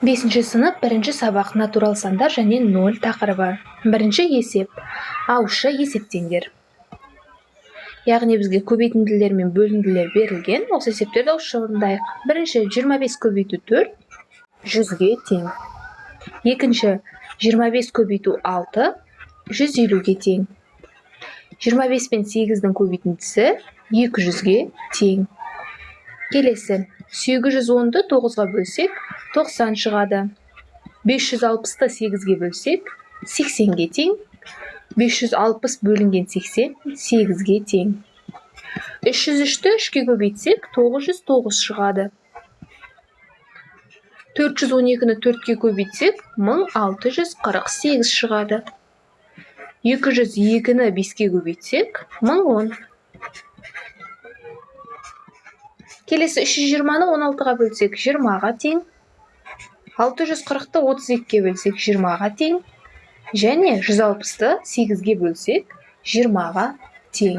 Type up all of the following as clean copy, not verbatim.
Бесінші сынып, бірінші сабақ, натурал сандар және ноль тақырыбы. Бірінші есеп. Ауызша есептеңдер. Яғни бізге көбейтінділер мен бөлінділер берілген. Осы есептерді ауызша орындайық. Бірінші 25 көбейту 4 100-ге тең. Екінші 25 көбейту 6 150-ге тең. 25 пен 8-дің көбейтіндісі 200-ге тең. Келесі 810-ды 9-ға бөлсек 90 шығады. 560-ты 8-ге бөлсек 80-ге тең. 560 бөлінген 80 8-ге тең. 303-ті 3-ке көбейтсек 909 шығады. 412-ні 4-ке көбейтсек 1648 шығады. 202-ні 5-ке көбейтсек 1010. Келесі 320-ны 16-ға бөлсек 20-ға тең. 640-ты 32-ге бөлсек 20-ға тең. Және 160-ты 8-ге бөлсек 20-ға тең.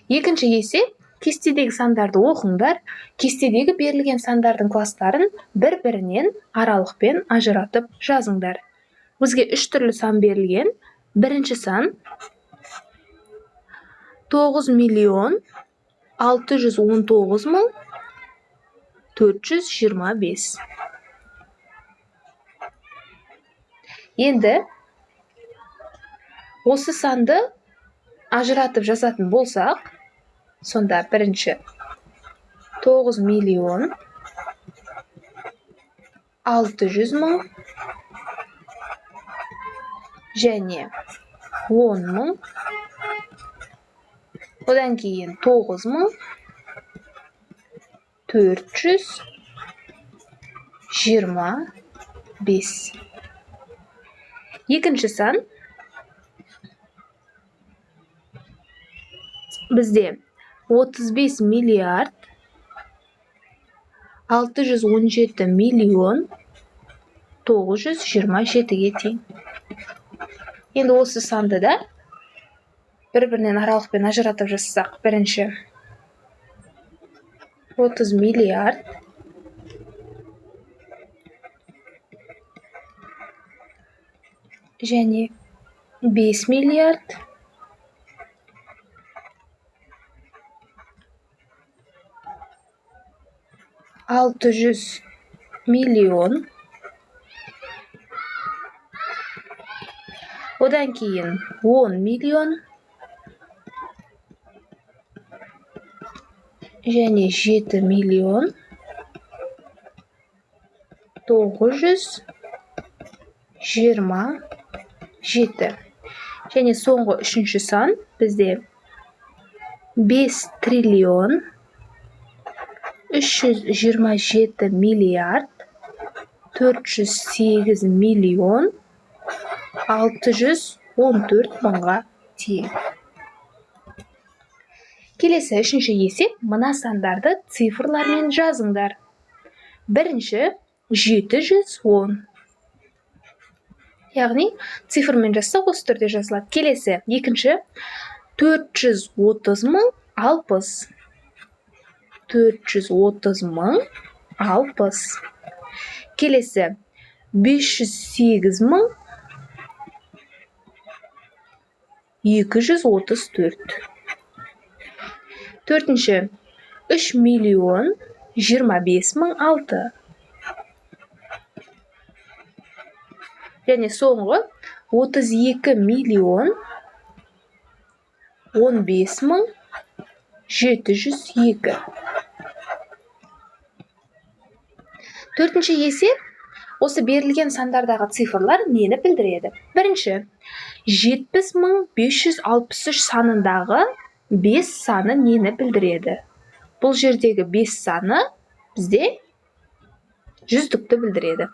Екінші есеп, кестедегі сандарды оқыңдар. Кестедегі берілген сандардың кластарын бір-бірінен аралықпен ажыратып жазыңдар. Бізге үш түрлі сан берілген. Бірінші сан 9 миллион 619 мың 425. Енді осы санды ажыратып жазатын болсақ, сонда бірінші 9 миллион 600 мың және 10 мың, одан кейін 9 мың 425. Екінші сан бізде 35 миллиард 617 миллион 927-ге тең. Енді осы санды да бір-бірінен аралықпен ажыратып жазсақ, бірінші 30 миллиард және 5 миллиард 600 миллион, одан кейін 10 миллион және 7 миллион 927. Және соңғы үшінші сан бізде 5 триллион 327 миллиард 408 миллион 614 мыңға тең. Келесі үшінші есеп, мына сандарды цифрлармен жазыңдар. Бірінші 710. Яғни цифрмен жазсақ осы түрде жазылады. Келесі екінші 430 мың 60. 430 мың 60. Келесі 508 мың 234. Төртінші 3 миллион 25 мың 6. Және соңғы 32 миллион 15 мың 702. Төртінші есеп, осы берілген сандардағы цифрлар нені білдіреді? Бірінші, 70563 санындағы 5 саны нені білдіреді? Бұл жердегі 5 саны бізде жүздікті білдіреді.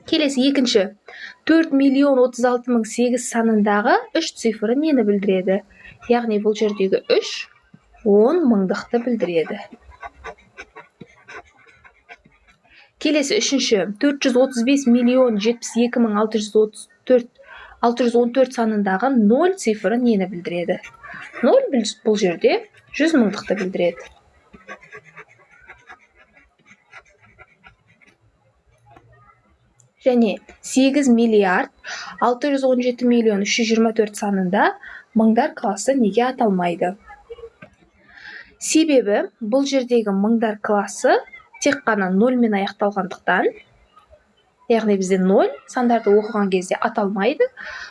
Келесі екінші, 4 миллион 36 мың 8 санындағы 3 цифры нені білдіреді? Яғни бұл жердегі 3 10 мыңдықты білдіреді. Келесі үшінші, 435 миллион 72 мың 614 санындағы 0 цифры нені білдіреді? 0 бұл жерде Жүз мыңдықты білдіреді. Және 8 миллиард 617 миллион 324 санында мыңдар класы неге аталмайды? Себебі бұл жердегі мыңдар класы тек қана нөлмен аяқталғандықтан, яғни бізде ноль сандарды оқыған кезде аталмайды,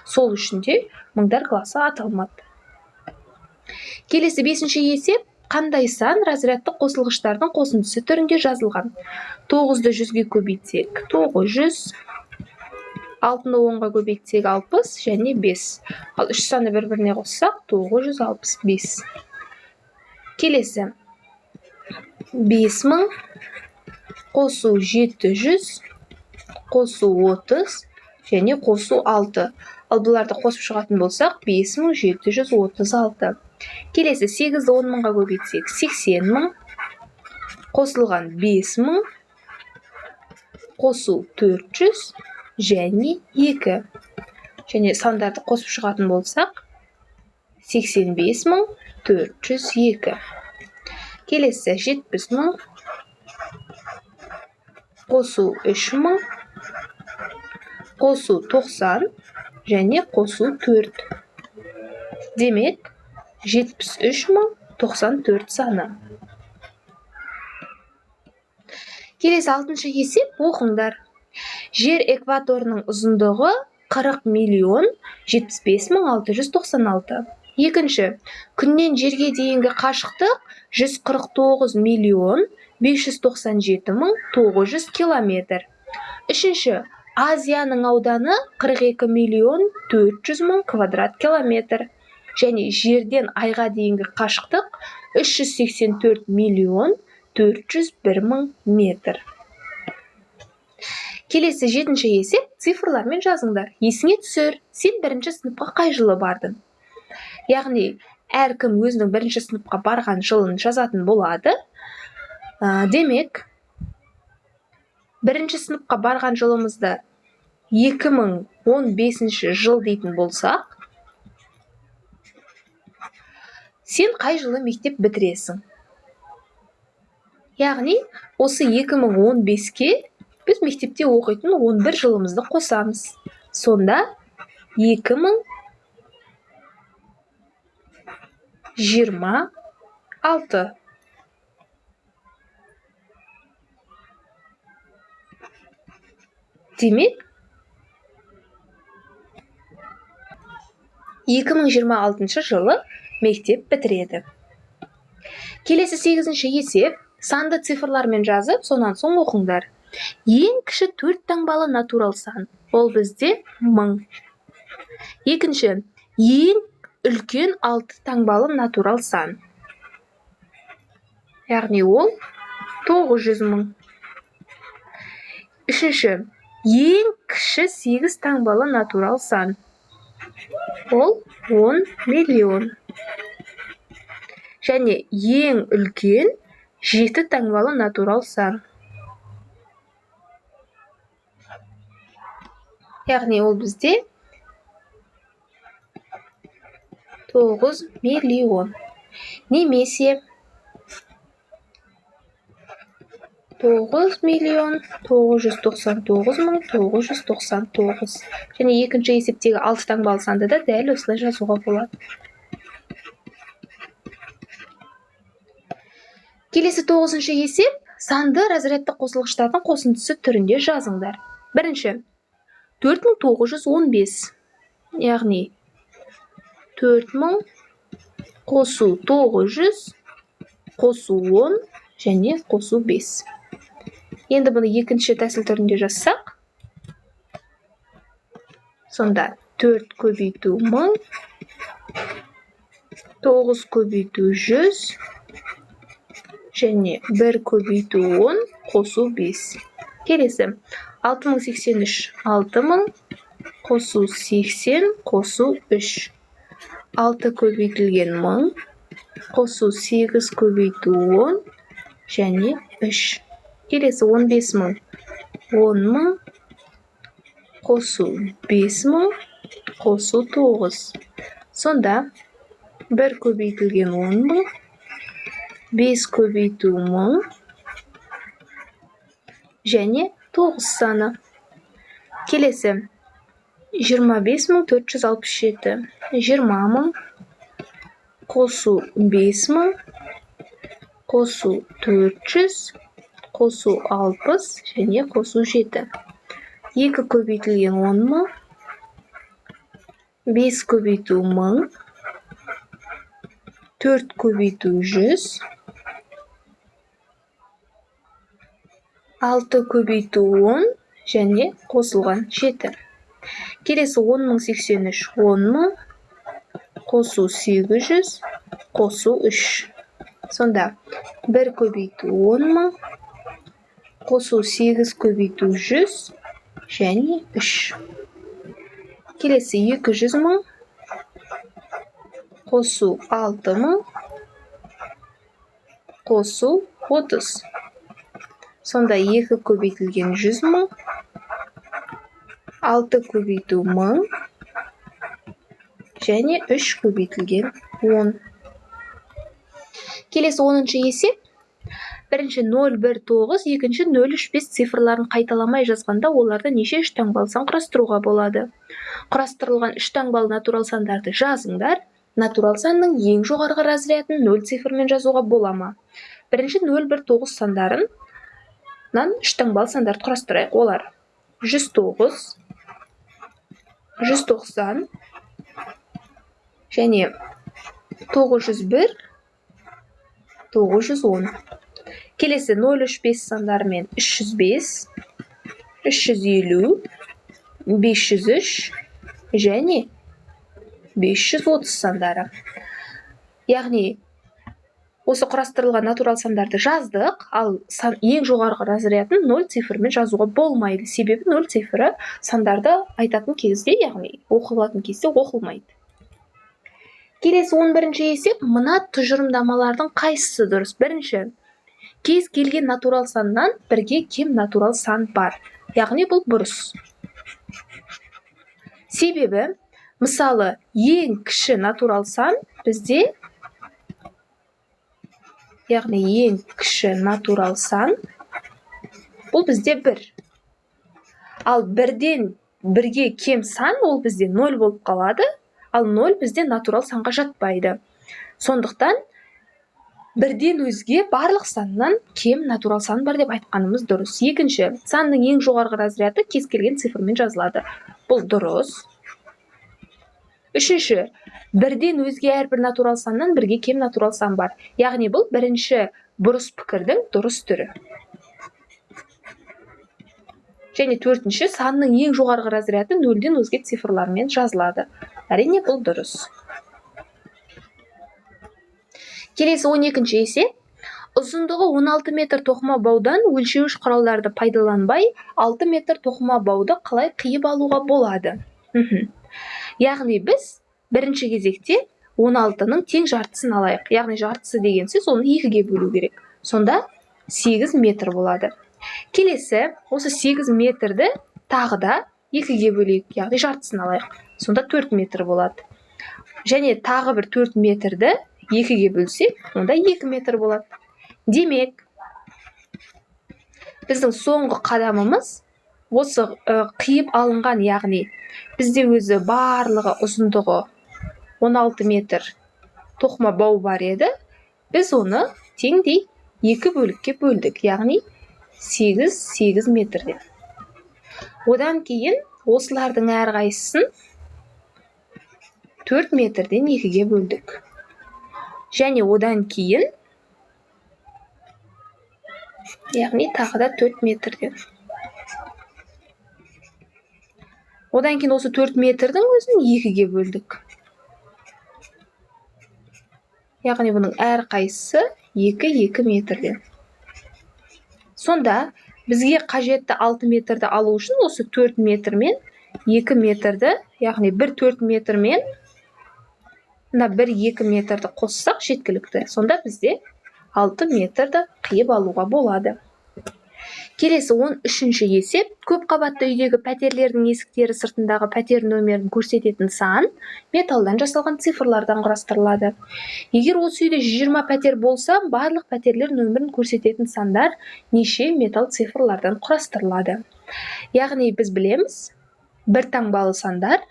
сол үшін де мыңдар класы аталмады. Келесі 5-ші есеп. Қандай сан разрядты қосылғыштардың қосындысы түрінде жазылған? 9-ды 100-ге көбейтсек 900, 6-ны 10-ға көбейтсек 60 және 5. Ал 3 саны бір-біріне қоссақ 965. Келесі 5000 қосу 700 қосу 30 және қосу 6. Ал бұларды қосып шығатын болсақ 5736. Келесі 8-ді 10 мыңға көбейтсек 80 мың қосылған 5000 қосу 400 және 2. Және сандарды қосып шығатын болсақ 85402. Келесі 70 мың қосу 3000 қосу 90 және қосу 4. Демек 73094 саны. Келесі 6-шы есеп, оқыңдар. Жер экваторының ұзындығы 40 миллион 75 мың 696. Екінші, күннен жерге дейінгі қашықтық 149 миллион 597 мың 900 километр. Үшінші, Азияның ауданы 42 миллион 400 мың квадрат километр. Және жерден айға дейінгі қашықтық 384 миллион 401 мың метр. Келесі 7-ші есеп, цифрлармен жазыңдар. Есіңе түсір, сен бірінші сыныпқа қай жылы бардың? Яғни әркім өзінің бірінші сыныпқа барған жылын жазатын болады. Демек, бірінші сыныпқа барған жылымызды 2015 жыл дейтін болсақ, сен қай жылы мектеп бітіресің? Яғни осы 2015-ке біз мектепте оқитын 11 жылымызды қосамыз. Сонда 2026. Демек, 2026 жылы мектеп бітіреді. Келесі 8-ші есеп, санды цифрлармен жазып, сонан соң оқыңдар. Ең кіші 4 таңбалы натурал сан, ол бізде 1000. Екінші, ең үлкен 6 таңбалы натурал сан, яғни ол 900 мың. Үшінші, ең кіші 8 таңбалы натурал сан, ол 10 миллион. Және ең үлкен 7 таңбалы натурал сан, яғни ол бізде 9 миллион. Немесе 9 миллион 999 мың 999. Және екінші есептегі 6 таңбалы санды да дәл осылай жазуға болады. Келесі 9-шы есеп, санды разрядты қосылғыштардың қосындысы түрінде жазыңдар. Бірінші, 4915, яғни 4000 қосу 900 қосу 10 және қосу 5. Енді бұны екінші тәсіл түрінде жазсақ, сонда 4 көбейту 1000, 9 көбейту 100 және 1 көбейту 10 қосу 5. Келесі 6083, 6000 қосу 80 қосу 3. 6 көбейтілген 1000 қосу 8 көбейту 10 және 3. Келесі 15000, 10000 қосу 5000 қосу 9. Сонда 1 көбейтілген 10000 5 көбейту 1000 және 9 саны. Келесі 25467. 20000 қосу 5000 қосу 400 қосу 60 және қосу 7. 2 көбейтілген 10000, 5 көбейту 1000, 4 көбейту 100, 6 көбейту 10 және қосылған 7. Келесі 10083, 10000 қосу 800 қосу 3. Сонда 1 көбейту 10000 қосу 8 көбейту 100 және 3. Келесі 200000 қосу 6000 қосу 30. Сонда 2 көбейтілген 100000, 6 көбейту 1000 және 3 көбейтілген 10. Келесі 10-шы есеп. Бірінші 0, 1, 9, екінші 0, 3, 5 цифрларын қайталамай жазғанда оларды неше үш таңбалы сан құрастыруға болады? Құрастырылған үш таңбалы натурал сандарды жазыңдар. Натурал санның ең жоғарғы разрядын 0 цифрмен жазуға бола ма? Бірінші 0, 1, 9 сандарынан үш таңбалы сандарды құрастырайық. Олар 109, 190 және 901, 910. Келесі 0, 3, 5 сандарымен 305, 350, 503 және 530 сандары. Яғни осы құрастырылған натурал сандарды жаздық, ал сан ең жоғарғы разрядын 0 цифрмен жазуға болмайды. Себебі 0 цифры сандарды айтатын кезде, яғни оқылатын кезде оқылмайды. Келесі 11-ші есеп. Мына тұжырымдамалардың қайсысы дұрыс? Бірінші, кез келген натурал саннан бірге кем натурал сан бар. Яғни бұл бұрыс. Себебі, мысалы, ең кіші натурал сан бізде, яғни ең кіші натурал сан бұл бізде 1. Ал бірден бірге кем сан ол бізде 0 болып қалады, ал 0 бізде натурал санға жатпайды. Сондықтан бірден өзге барлық саннан кем натурал сан бар деп айтқанымыз дұрыс. Екінші, санның ең жоғарғы разряды кез келген цифрмен жазылады. Бұл дұрыс. Үшінші, бірден өзге әрбір натурал саннан бірге кем натурал сан бар. Яғни бұл бірінші бұрыс пікірдің дұрыс түрі. Және төртінші, санның ең жоғарғы разряды нөлден өзге цифрлармен жазылады. Әрине, бұл дұрыс. Келесі 12-ші есеп. Ұзындығы 16 метр тоқыма баудан өлшеуіш құралдарды пайдаланбай 6 метр тоқыма бауды қалай қиып алуға болады? Яғни біз бірінші кезекте 16-ның тең жартысын алайық. Яғни жартысы деген сөз оны 2-ге бөлу керек. Сонда 8 метр болады. Келесі осы 8 метрді тағы да 2-ге бөлейік, яғни жартысын алайық. Сонда 4 метр болады. Және тағы бір 4 метрді 2-ге бөлсек, онда 2 метр болады. Демек, біздің соңғы қадамымыз осы қиып алынған, яғни бізде өзі барлығы ұзындығы 16 метр тоқыма бау бар еді. Біз оны теңдей 2 бөлікке бөлдік, яғни 8-8 метрден. Одан кейін осылардың әрқайсысын 4 метрден 2-ге бөлдік. Және одан кейін, яғни тағы да 4 метрден. Одан кейін осы 4 метрдің өзін 2-ге бөлдік. Яғни бұның әрқайсысы 2-2 метрден. Сонда бізге қажетті 6 метрді алу үшін осы 4 метр мен 2 метрді, яғни 1 4 метр мен мына 1-2 метрді қоссақ жеткілікті. Сонда бізде 6 метрді қиып алуға болады. Келесі 13-ші есеп. Көп қабатты үйдегі пәтерлердің есіктері сыртындағы пәтер нөмірін көрсететін сан металдан жасалған цифрлардан құрастырылады. Егер осы үйде 120 пәтер болса, барлық пәтерлер нөмірін көрсететін сандар неше металл цифрлардан құрастырылады? Яғни біз білеміз, бір таңбалы сандар,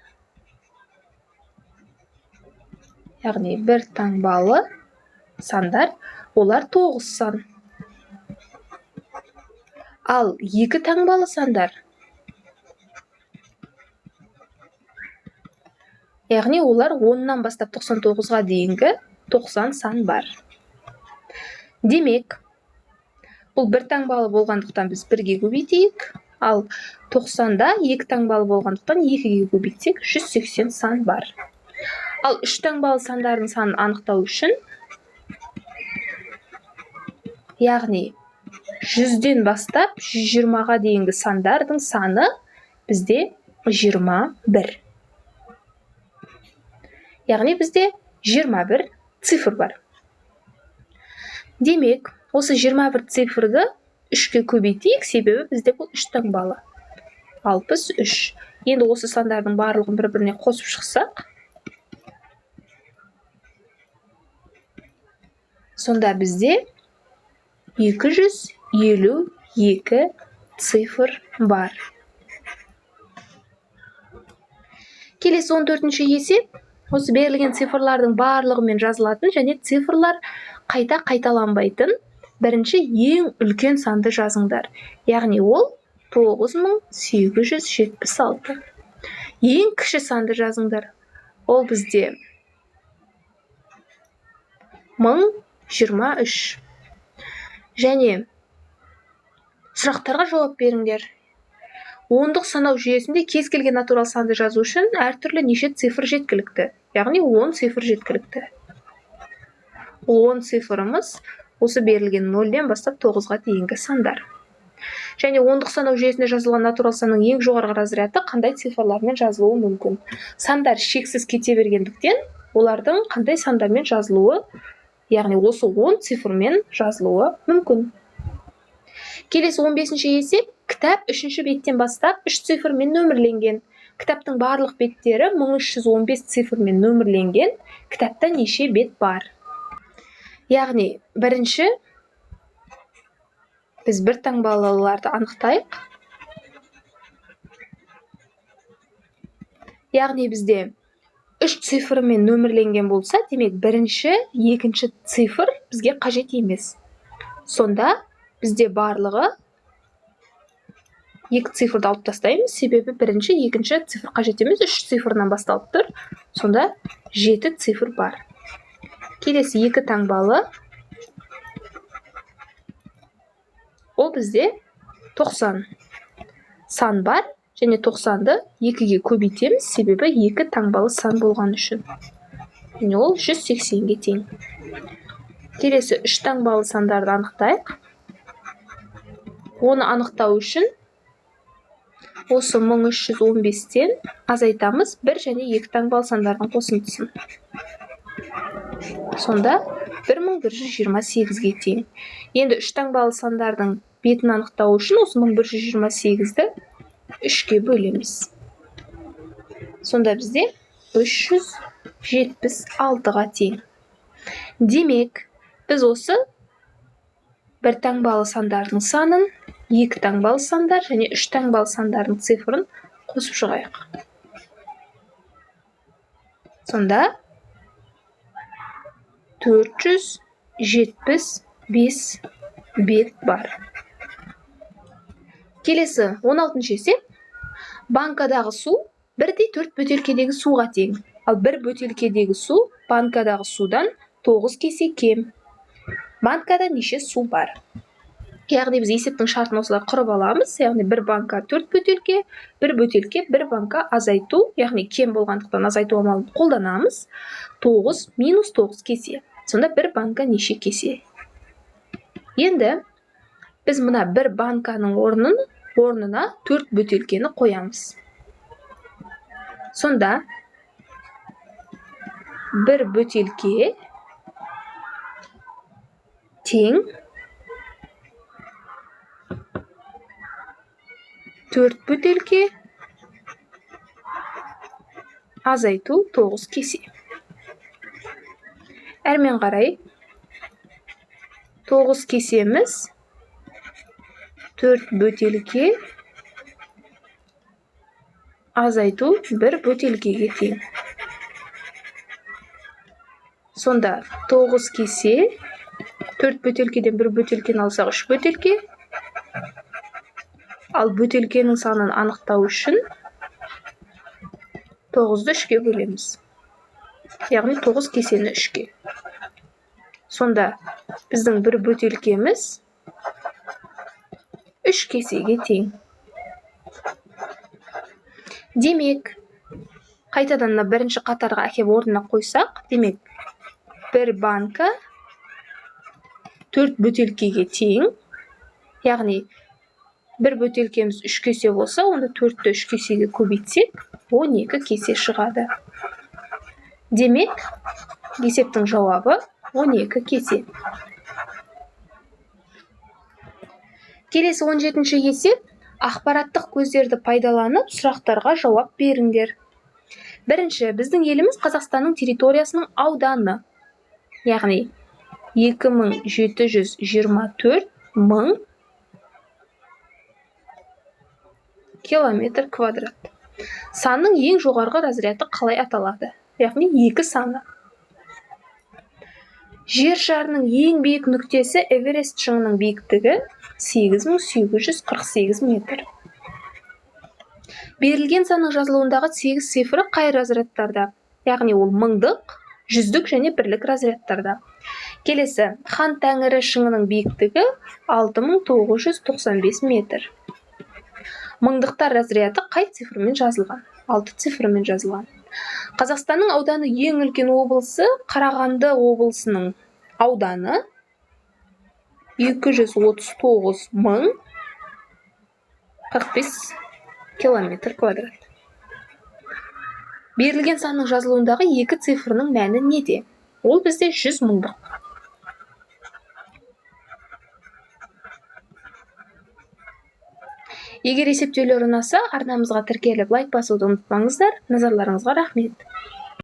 яғни бір таңбалы сандар, олар 9 сан. Ал екі таңбалы сандар, яғни олар 10-нан бастап 99-ға дейінгі 90 сан бар. Демек, бұл бір таңбалы болғандықтан біз бірге көбейтейік, ал 90-да екі таңбалы болғандықтан екіге көбейтсек 180 сан бар. Ал үш таңбалы сандардың санын анықтау үшін, яғни 100-ден бастап 120-ға дейінгі сандардың саны бізде 21. Яғни бізде 21 цифр бар. Демек, осы 21 цифрды 3-ке көбейтейік, себебі бізде бұл үш таңбалы. 63. Енді осы сандардың барлығын бір-біріне қосып шықсақ, сонда бізде 252 цифр бар. Келесі 14-ші есеп. Осы берілген цифрлардың барлығымен жазылатын және цифрлар қайта қайталанбайтын бірінші ең үлкен санды жазыңдар. Яғни ол 9876. Ең кіші санды жазыңдар. Ол бізде 1023. Және сұрақтарға жауап беріңдер. Ондық санау жүйесінде кез келген натурал санды жазу үшін әртүрлі неше цифр жеткілікті? Яғни 10 цифр жеткілікті. 10 цифрымыз осы берілген 0-ден бастап 9-ға дейінгі сандар. Және ондық санау жүйесінде жазылған натурал санның ең жоғарғы разряды қандай цифрлармен жазылуы мүмкін? Сандар шексіз кете бергендіктен, олардың қандай сандармен жазылуы, яғни осы 10 цифрмен жазылуы мүмкін. Келесі 15-ші есеп. Кітап 3-ші беттен бастап 3 цифрмен нөмірленген. Кітаптың барлық беттері 1315 цифрмен нөмірленген. Кітапта неше бет бар? Яғни бірінші біз бір таңбалыларды анықтайық. Яғни бізде 3 цифрмен нөмірленген болса, демек бірінші, екінші цифр бізге қажет емес. Сонда бізде барлығы екі цифрды алып тастаймыз, себебі бірінші, екінші цифр қажет емес, 3 цифрынан басталып тұр. Сонда 7 цифр бар. Келесі екі таңбалы, ол бізде 90 сан бар, және 90-ды екіге көбейтеміз, себебі екі таңбалы сан болған үшін. Және ол 180-ге тең. Келесі үш таңбалы сандарды анықтайық. Оны анықтау үшін осы 1315-тен азайтамыз 1 және 2 таңбалы сандардың қосындысын. Сонда 1128-ге тең. Енді үш таңбалы сандардың бетін анықтау үшін осы 1128-ді 3-ке бөлеміз. Сонда бізде 376-ға тең. Демек, біз осы бір таңбалы сандардың санын, екі таңбалы сандар және үш таңбалы сандардың цифрын қосып шығайық. Сонда 475 бет бар. Келесі 16-шы есеп. Банкадағы су бірдей 4 бөтелкедегі суға тең. Ал бір бөтелкедегі су банкадағы судан 9 кесе кем. Банкада неше су бар? Яғни біз есептің шартын осылай құрып аламыз. Яғни бір банка 4 бөтелке, бір бөтелке бір банка азайту, яғни кем болғандықтан азайту амалын қолданамыз. 9 минус 9 кесе. Сонда бір банка неше кесе? Енді біз мына бір банканың орнына 4 бөтелкені қоямыз. Сонда бір бөтелке тең 4 бөтелке азайту 9 кесе. Әрмен қарай 9 кесеміз 4 бөтелке азайту 1 бөтелкеге тең. Сонда 9 кесе 4 бөтелкеден 1 бөтелкені алсақ 3 бөтелке. Ал бөтелкенің санын анықтау үшін 9-ды 3-ке бөлеміз. Яғни 9 кесені 3-ке. Сонда біздің бір бөтелкеміз 3 кесеге тең. Демек, қайтадан мына бірінші қатарға әкеп орнына қойсақ, демек, бір банка 4 бөтелкеге тең. Яғни бір бөтелкеміз 3 кесе болса, онда 4-ті 3 кесеге көбейтсек, 12 кесе шығады. Демек, есептің жауабы 12 кесе. Келесі 17-ші есеп. Ақпараттық көздерді пайдаланып, сұрақтарға жауап беріңдер. Бірінші, біздің еліміз Қазақстанның территориясының ауданы. Яғни 2724 мың километр квадрат. Санның ең жоғарғы разряды қалай аталады? Яғни 2 саны. Жер шарының ең биік нүктесі Эверест шыңының биіктігі 8848 метр. Берілген санның жазылуындағы 8 цифры қай разрядтарда? Яғни ол мыңдық, жүздік және бірлік разрядтарда. Келесі, Хан Тәңірі шыңының биіктігі 6995 метр. Мыңдықтар разряды қай цифрмен жазылған? 6 цифрмен жазылған. Қазақстанның ауданы ең үлкен облысы Қарағанды облысының ауданы 239 мың 45 километр квадрат. Берілген санның жазылуындағы 2 цифрының мәні неде? Ол бізде 100 мыңдық. Егер есептеулер ұнаса, арнамызға тіркеліп лайк басуды ұмытпаңыздар. Назарларыңызға рахмет.